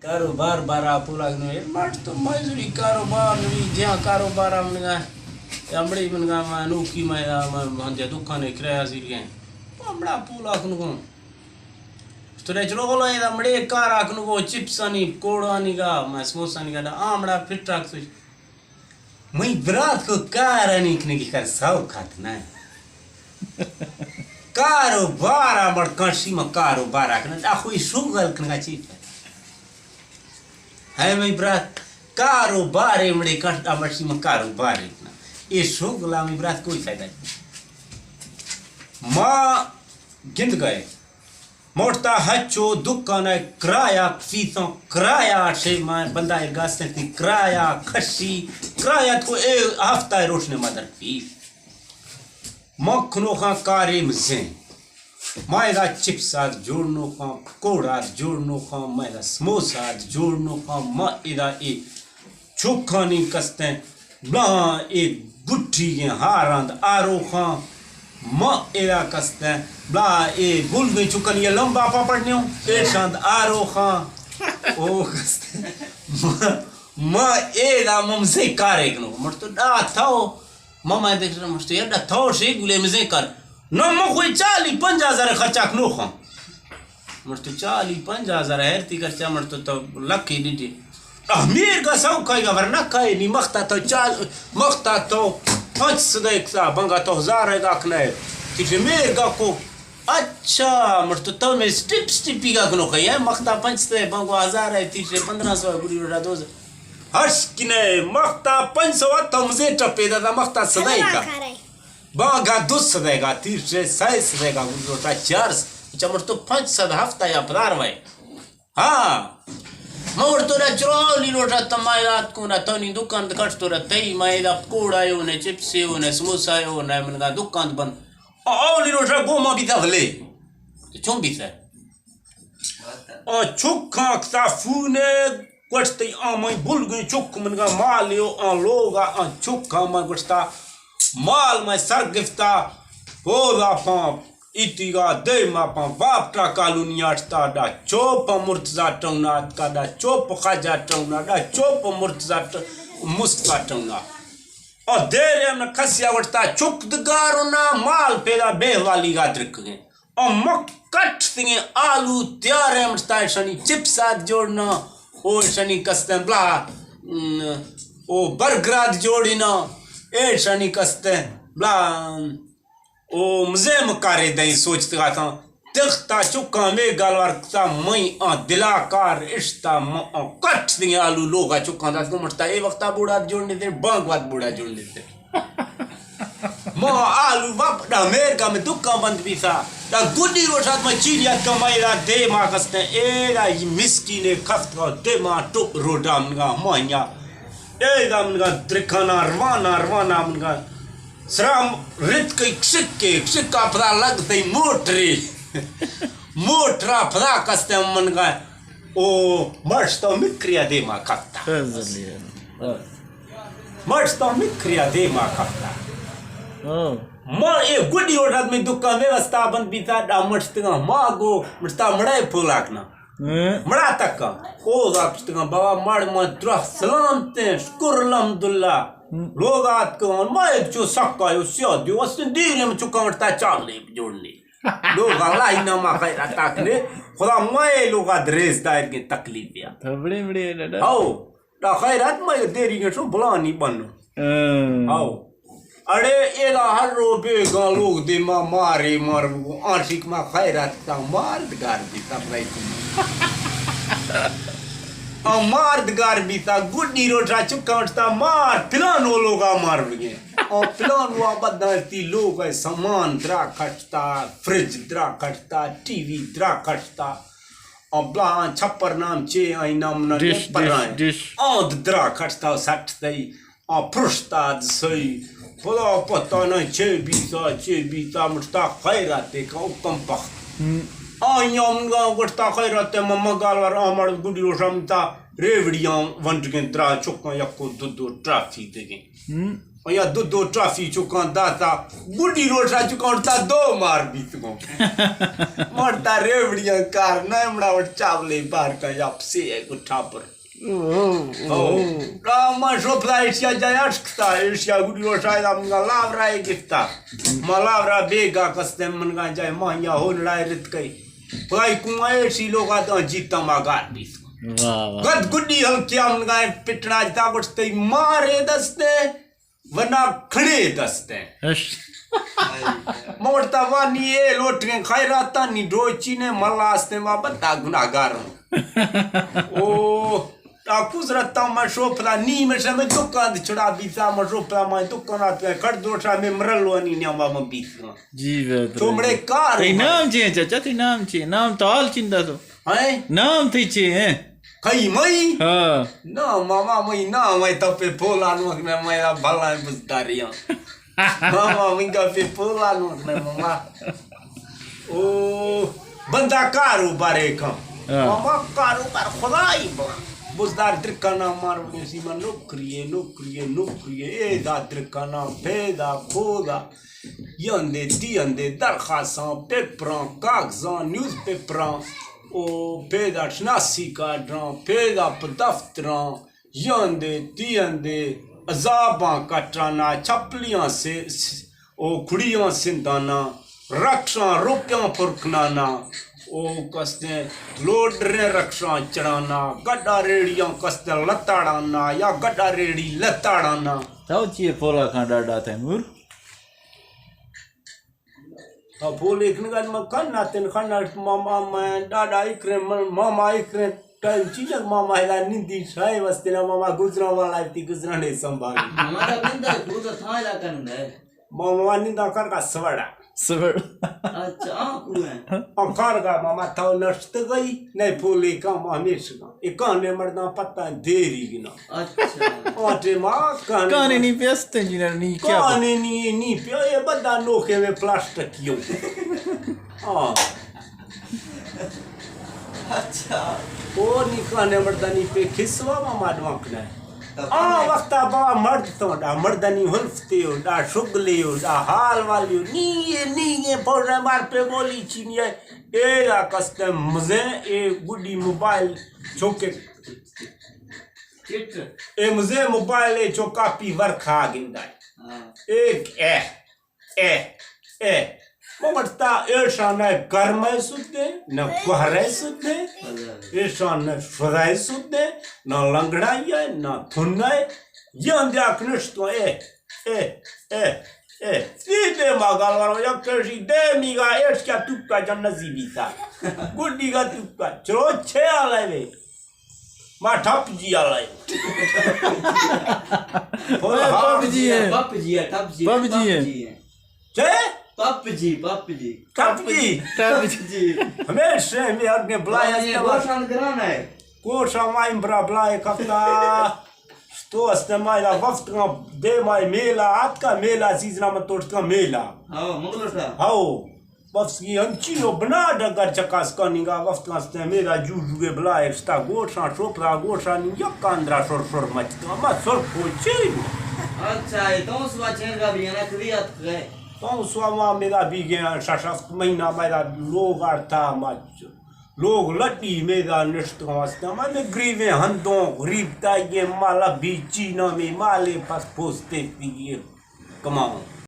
کاروبار بارا پولا کنو، اے مٹ تو مزوری کاروبار نوی دیاں، کاروبار منگا، امڑی منگا ما نوکی ما، ما ہندے دکان کرایہ زیر گئے۔ امڑا پولا کنو۔ تو نے چلو بولو، اے امڑے کار آکنو، چپسانی، کوڑانی گا، ما سموسانی گا، آمڑا پھٹا کتو۔ مئی برات کو کار انی کنگی کر سو کھات نہ۔ کاروبار آ مڑ کنشی ما کاروبار آ کنن، آ خوی شغل کنگا چی پہ۔ ہے مئی برات، کاروبار اے مڑے کنش، آ مرشی ما کاروبار اے کنن۔ اے شغل آ مئی برات کوئی فائدہ نہیں۔ ما گند گئے۔ موٹتا ہچو دکان ء کرایہ فیساں، کرایہ شے ما بندہ ء گاستیں تی کرایہ کھشی، کرایہ تو اے ہفتہ ء روشنے ما در فیس۔ ما کنوخاں کارے مزیں۔ ما ادا چپس آت جوڑ نوخاں، پکوڑا آت جوڑ نوخاں، ما ادا سموسہ آت جوڑ نوخاں، ما ادا اے چوکانی کستیں بلاہاں اے گٹیگیں ہاراند آروخاں، ما ادا کستیں بلاہ اے گلگیں چوکانی لمبا پاپڑ نیوں ایشاند آروخاں۔ او کستیں ما، ما ادا ممزے کارے کنو۔ مڑ تو ڈا تھو، ما ما دیکھ مڑ تو یڈا تھو شے گلے مزے کار۔ نو ما کوئی چالی پنجاہ ہزار خرچہ کنوخاں۔ مڑ تو چالی پنجاہ ہزار ہیرتی خرچہ، مڑ تو تو لکھے ڈیڈے۔ آ، میر گا سو کھائے گا، ورنہ کھائے نی۔ مختا تو چال، مختا تو پنچ سدے کتا، بنگا تو ہزار ہے گا کھنائے۔ تیٹے میر گا کو، اچھا، مڑ تو تو میں سٹپ سٹپی گا کنو کھائے، مختا پنچ سدے، بنگو ہزار ہے، تیٹے پندرہ سو ہے، گڑی وڑا دو ہزار۔ ہرش کنے، مختا پنچ سو تو مزے ٹپے دا، مختا سدے کا۔ بانگا دو سدے گا، تیرے سئے سدے گا، گزرتا چار سد۔ اچھا، مڑ تو پنچ سد ہفتہ یا پدار وے۔ ہاں۔ مور تو را چرو اولی روٹا تما یاد کو نا، تو نی دکان کٹ تو را تئی ما ادا پکوڑا یو نے، چپس یو نے، سموسہ یو نے، من گا دکان بند۔ او-، اولی روٹا گو ما بیتا بھلے۔ تو چون بیتا؟ آ چک آں کتا فون ء گوشت، تئی آ مئے بلگیں چک، منگا مال یو آ لوگ ء آ چک آ ما گوشتا مال مئے سر گفتا، ہودا پاں ایتیگا دیما پاں واپٹا کالونی آٹتا، ڈا چوپ مرتضی ٹونا آتکا، ڈا چوپ خواجہ ٹونا، ڈا چوپ مرتضی ٹ-، مصطفی ٹونا۔ آ دیر ہم نہ کسیا گوشتا چک دگارو نا مال پیدا بے والی گا درکگیں۔ او مک کٹ سنگیں آلو تیار ہیں، مشتا ایشانی چپس آت جوڑنا، او ایشانی کستیں بلا، ام، او برگر آت جوڑینا، ایشانی کستیں بلا، او مزے مکارے دیں سوچتگاتاں۔ تختا چکاں میں گالوار کتا، مئی آ دلا کار اشتا، ما آ کٹ سنگیں آلو لوگا چکاں دات کو مشتا اے وقتا بوڑا جوڑنے دے، بانگ وات بوڑا جوڑنے دے۔ ما آلو باپ ڈا میر کا میں دکان بند بیتا۔ ڈا گڈی روشات ما چیری ات کا ما ایرا دے ما کستے۔ ایرا یہ مسکینے کفت کا دے ما ٹوپ روڈا منگا ماہیا۔ ایرا منگا درکانا روانا روانا منگا۔ سرا رت کئی کشک کے، کشک کا پدا لگ تئی موٹری۔ موٹرا پدا کستے منگا۔ او مرش تو مکریا دیما کپتا۔ مرش تو مکریا دیما کپتا۔ ہاں۔ ما اے گڈی وڑ رد میں دکان میں وستا بند بیتا، ڈا مرشتگا ما گو، مرشتا مڑے پولاکنا۔ ہاں۔ مڑا تکا۔ او دا کشتگا بابا مڑ ما درہ سلامتے، شکر الحمدللہ۔ ہم۔ لوگ آت کو ما ایک چو سکا یو سیادی، وستن دیرے میں چکا مرشتا چاگلے جوڑنی۔ لوگ اللہ ہی ناما خیرات آکنے۔ خدا مئے لوگا دریز دائر کے تکلیف بیا۔ تھبڑے بڑے ڈاڈا۔ ہاؤ۔ دا خیرات مئے دیری کے شو بلانی بنو۔ ہاں۔ ہاؤ۔ اڑے ایلا ہر رو بیگا لوگ دیما مارے مار بگو۔ آنشیک ما خیرات تا مار دگار بیتا بھائی۔ آ مار دگار بیتا گڈی روٹا چکا اٹھتا مار پلانو لوگا مار بگے۔ آ پلانو آباد دانتی لوگ ہے سامان درا کھٹ تا، فریج درا کھٹتا، ٹی وی درا کھٹتا۔ آ بلاہاں چھپر نام چے، آئی نام نہ ڈش، پرائیں۔ ڈش، ڈش۔ آند درا کھٹتا سٹ تئی، آ پرشتا دسئی۔ خدا پتہ نہ چے بیتا، چے بیتا، مٹتا خیرات دیکھا، او کم بخت۔ ہم۔ آئی نام گا گٹتا خیرات، مما گالوار آمڑ گڈی روشا متا، ریوڑیاں ونڈگیں درا چکاں یکو دو دو ٹرافی دگیں۔ ہم۔ آیا دو دو ٹرافی چکاں داتا، گڈی روشا چکاں اٹھتا دو مار بیت گوں۔ مرتا ریوڑیاں کار نہ، مڑا وٹ چاولے بار کا یا پسے ہے گٹھا پر۔ او، او، او۔ او۔ را ما شوپلا ایشیا جای اشکتا، ایشیا گڈی روشا دا منگا لاورا گفتا۔ ما لاورا بیگا کستے منگا جای ماہیا ہو لڑائی رت کئی۔ پرائی کوں ایشی لوگا دا جیتا ما گار بیت۔ واہ، واہ۔ گد گڈی ہلکیا منگا پٹنا جتا گٹتے مارے دستے۔ ونا کھڑے دستیں۔ اش۔ موڑتا وانی اے لوٹیں خیراتانی ڈوچی نے ملا استیں ما بندہ گناہگار ہوں۔ او، تا قدرتا ما شوپلا نیم شم دکان دی چھڑا بیتا، ما شوپلا ما دکان آتا کڑ دوشا میں مرلوانی نیاما ما بیتا۔ جی بہتر۔ چومڑے کار تئی ہوں۔ نام چی ہے چچا؟ تئی نام چی ہے؟ نام تو حال چندہ تو۔ ہیں؟ نام تئی چی ہے؟ کئی مئی؟ ہاں۔ نا ماما، مئی نا، مئی تو پہ پولا نوک نے، مئی را بھلا ہے بزداریاں۔ ماما، مئی کا پہ پولا نوک نے، ماما۔ او، بندہ کاروبارے کم۔ ہاں۔ ماما، کاروبار خدائی با۔ بزدار درکانا مارو، اسی ما نوکری ہے، نوکری ہے، نوکری ہے۔ اے دا درکانا، پیدا، پودا۔ یندے تیندے درخواستاں، پیپراں، کاغذاں، نیوز پیپراں، او پیدا شناسی کارڈاں، پیدا پہ دفتراں، یندے تیندے عذاباں کٹانا، چھپلیاں سے، او کھڑیاں سندانا، رکشاں روپیاں پر کنانا، او کستیں لوڈریں رکشاں چڑانا، گڈا ریڑیاں کستیں لتاڑانا یا گڈا ریڑی لتاڑانا۔ تو چیے پولا کھاں ڈاڈا تھے مور؟ تو پول ایکنگا من کن ناتن خن ماما، من ڈاڈا ایکریں، من ماما ایکریں، ٹائم چیزک ماما ہلا نندی شاہ وستینا، ماما گزران والا تی گزرانے سنبھالی۔ ماما دا نندا گوزا تھا علاقہ نندا ہے۔ ماما نندا کر کا سوڑا۔ سوڑا۔ اچھا، آ کو ہے؟ آ کار کا ماما تو نشت گئی، نہیں پولی کا ما ہمیش کا۔ اے کہنے مرداں پتہ دیری گنا۔ اچھا۔ آٹے ما کہنے کہنے ما نہیں پیستے جنر نہیں کیا؟ کہنے نہیں، نہیں پیا، یہ بدا نوکے میں پلاسٹک کیوں۔ ہاں۔ اچھا۔ او نی کہنے مردانی پہ کھسوا ما ماڈواں کنے۔ آ وقتا با مرد تو ڈا مردانی حلف تیو، ڈا شگلیو، ڈا حال والیو۔ نی یہ، نی یہ پوڑے مار پہ بولی چینی ہے۔ اے یا کستے مزے، اے گڈی موبائل چوکے۔ اے مزے موبائل اے چو کاپی ورکا گندائے۔ ہاں۔ ایک اے۔ اے، اے، ما وٹتا ایشان نہ گرم ء سدے، نہ گوہر ء سدے، ایشان نہ شرہ ء سدے، نہ لنگڑائی ء، نہ تھن ء، یہ ہم دیاک نشتو، اے، اے، اے، اے، سی دے ما گالوارو، یک کشی دے میگا ایش کیا توکا جن نزی بیتا۔ گڈی گا توکا، چلو چھ آلے وے۔ ما ٹپ جی آ لائے۔ پب جی ہے۔ پب جی ہے، ٹپ جی، پب جی ہے۔ پب جی ہے۔ چے؟ پپ جی، پپ جی۔ ٹپ جی۔ ٹپ جی۔ ہمیشہ ہمیں اگے بلائے بلائے استعمال۔ گوشان گران ہے۔ گوشان مائیں برا بلائے کپتا۔ تو استعمال وفت کا دے مائے میلا، آت کا میلا، سیزنا مت توڑت کا میلا۔ ہاں، مغلوٹا۔ ہاؤ۔ بفسگی انچی نو بنا ڈگر چکاس کننگا وفت کستیں میرا جوڑ جوڑے بلا اشتا گوشاں شوپرا گوشانی یک اندرا شر شر مچ تو ما سر پوچی۔ اچھا، اے تو سوا چین کا بھی ہے نا، کبھی ات گئے۔ تو سوا ما میرا بھی گیا شش ہفت مہینہ میرا لوگ آرتا مچ۔ لوگ لڈی میرا نشت واسطہ، من گریبیں ہندوں غریب تائیے مالا بیچی نامی مالے پس پوستے پیے کماؤں۔